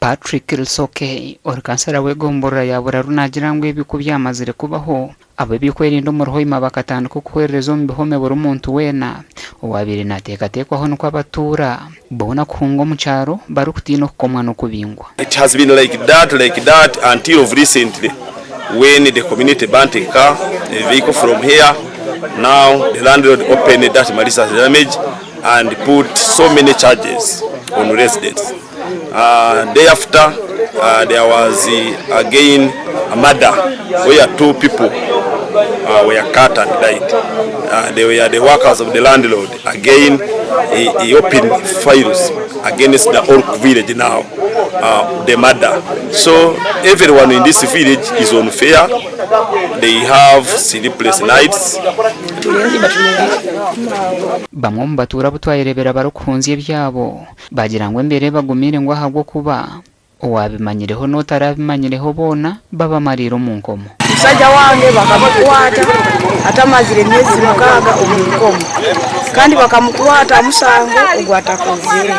Patrick Rusoke, ori kansara w'egomborora ya Buraru naagira ngu ebi ku byamazire kubaho, ab'ebyokwerinda omuri Hoima bakatandika okuhwerereza omu bihome buri muntu weena owaabaire naateekateekwaho nikwo abatuura boona kuhunga omu kyaro barikutiina okukomwa n'okubingwa. It has been like that like that until of recently when the community burnt a car, a vehicle from here, now the landlord opened that malicious damage and put so many charges on residents. Thereafter there was again a murder where two people were cut and died. They were the workers of the landlord. Again he, he opened files against the whole village now, the murder. So everyone in this village is on fear. They have sleepless nights. Bamwe omu batuura abu twayereebera barikuhunzya ebyabo Baagira ngu embeera ebagumiire ngu ahabw'okuba owaabimanyireho n'otarabimanyireho boona babamariire omu nkomo. Omusaija wange bakamukwata atamazire myezi mukaaga omu nkomo kandi bakamukwata aha musango ogu atakozire.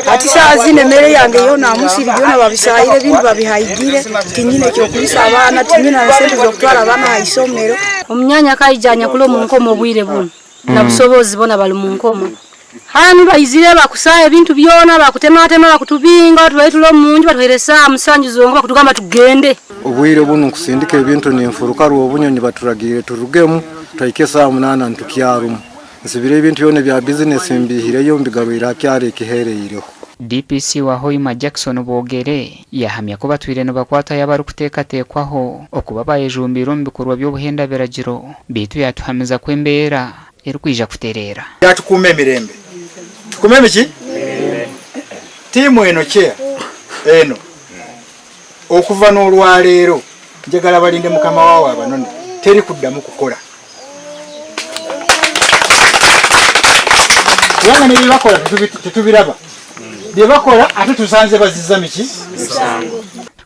Hati saaha zinu emere yange yoona aha musiri byona babisaayire ebindi babihaigire, tinyine eky'okuriisa abaana, tinyine na sente z'okutwara abaana aha isomero. Omunyaanya akaija anyakuli omu nkomo obwire bunu na busobozi bona bali mu nkomo. Hanu baizire bakusaaha ebintu byona, bakutematema, bakutubinga, tubaire tuli omu nju batuhaire esaaha musanju zonka bakutugamba tugende. Obwire bunu nkusindika ebintu ninfuruka Rwobunyonyi baturagiire turugemu twahika esaaha munaana nitukyarumu. Nsibire ebintu byona ebya bizinesi mbiihireyo mbigarwire ha kyaro ekiheereireho. DPC wa Hoima Jackson Bogere yahamya ku batwire nibakwatayo abarikuteekateekwaho okuba bayejumbiire omu bikorwa by'obuhenda biragiro beitu yatuhamiza ku embeera erikwija kutereera. Tukuume emirembe. Tukuume emiki? Tiimu eno chair eno okuva n'olwaleero njagala balinde mukama waawe abanone teri kuddamu kukola kubanga nebyebakola tetubiraba byebakola ate tusanze baziza miki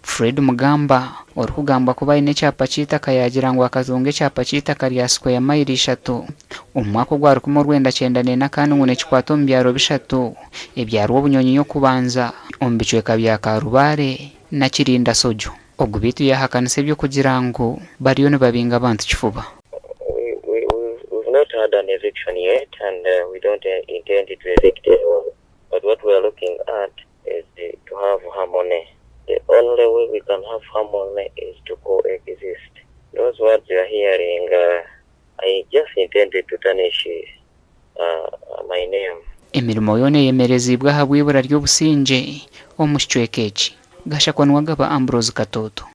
Fred Mugamba, orikugambwa kuba aine ekyapa ky'eitaka yaagira ngu akatunga ekyapa ky'eitaka rya sikweya mayiro ishatu omu mwaka ogwa rukumi orwenda kyenda n'ena kandi ngu nikikwata omu byaro bishatu ebya Rwobunyonyi y'okubanza omu bicweka bya Karubaare na Kirinda Sojo. Ogu beitu yaahakanisa eby'okugira ngu bariyo nibabinga abantu kifuba. We, we, we've not had an eviction yet and we don't intend to evict anyone but what we are looking at is to have harmony. The only way we can have harmony is to coexist. Those words you are hearing, uh, I just intended to tarnish uh, my name. Emirimo yoona eyemereziibwe ahabw'eibura ry'obusingye omu kicweka eki. Gashakwa Niwagaba Ambrose Katooto.